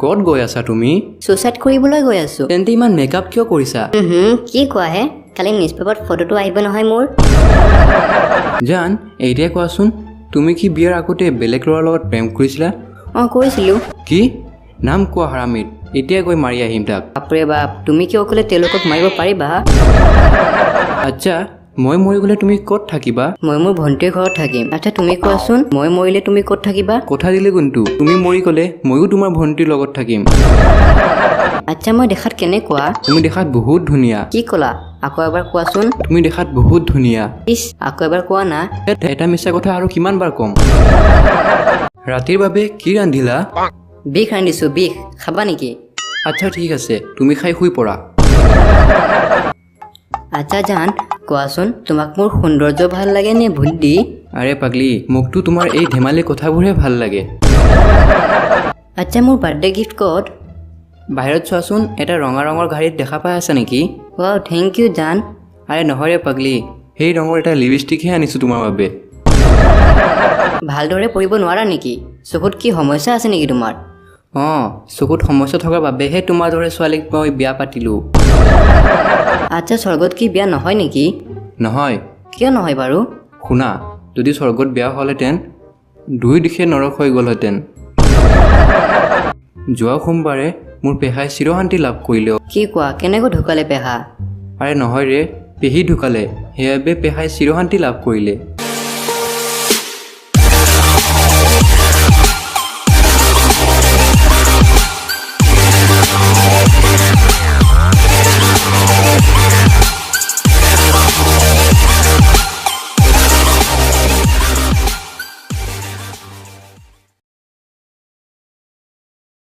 ক'ত গৈ আছা তুমি? ছুইচাইড কৰিবলৈ গৈ আছো। তেন্তে ইমান মেকআপ কিয় কৰিছা? হুম, কি কোৱা হে? কালি নিউজ পেপাৰত ফটোটো আহিব নহয় মোৰ। জান, এতিয়া কোৱাচোন, তুমি কি বিয়াৰ আগতে বেলেগ ল'ৰাৰ লগত প্ৰেম কৰিছিলা? অঁ, কৰিছিলোঁ। কি নাম কোৱা হাৰামিত, এতিয়া গৈ মাৰি আহিম তাক। বাপৰে বাপ, তুমি কি অকলে তেওঁলোকক মাৰিব পাৰিবা? আচ্ছা, মই মৰি গ'লে তুমি ক'ত থাকিবা? মই মোৰ ভণ্টিৰ ঘৰত থাকিম। আচ্ছা, তুমি কোৱাচোন, মই মৰিলে তুমি ক'ত থাকিবা? কথা দিলে কোনটো, তুমি মৰি গ'লে ময়ো তোমাৰ ভণ্টিৰ লগত থাকিম। আচ্ছা, মই দেখাত কেনেকুৱা? তুমি দেখাত বহুত ধুনীয়া। কি ক'লা? আকৌ এবাৰ কোৱাচোন। তুমি দেখাত বহুত ধুনীয়া। ইছ, আকৌ এবাৰ কোৱা না। এটা মিছা কথা আৰু কিমান বাৰ ক'ম? ৰাতিৰ বাবে কি ৰান্ধিলা? বিষ ৰান্ধিছোঁ, বিষ খাবা নেকি? আচ্ছা ঠিক আছে, তুমি খাই শুই পৰা। আচ্ছা জান, কোৱাচোন, তোমাক মোৰ সৌন্দৰ্য ভাল লাগে নে বুদ্ধি? আৰে পাগলি, মোকতো তোমাৰ এই ধেমালি কথাবোৰহে ভাল লাগে। আচ্ছা, মোৰ বাৰ্থডে গিফ্ট ক'ত? বাহিৰত চোৱাচোন, এটা ৰঙা ৰঙৰ গাড়ীত দেখা পাই আছা নেকি? ৱাও, thank U জান। আৰে নহয় ৰে পাগলি, সেই ৰঙৰ এটা লিপষ্টিকহে আনিছোঁ তোমাৰ বাবে। ভালদৰে পঢ়িব নোৱাৰা নেকি? চকুত কি সমস্যা আছে নেকি তোমাৰ? অঁ, চকুত সমস্যা থকাৰ বাবেহে তোমাৰ দৰে ছোৱালীক মই বিয়া পাতিলোঁ। আচ্ছা, স্বৰ্গত কি বিয়া নহয় নেকি? নহয়। কিয় নহয় বাৰু? শুনা, যদি স্বৰ্গত বিয়া হ'লহেঁতেন দুয়ো দিশে নৰক হৈ গ'লহেঁতেন। যোৱা সোমবাৰে মোৰ পেহাই চিৰশান্তি লাভ কৰিলে। কি কোৱা, কেনেকৈ ঢুকালে পেহা? আৰে নহয় ৰে, পেহী ঢুকালে, সেইবাবে পেহাই চিৰশান্তি লাভ কৰিলে।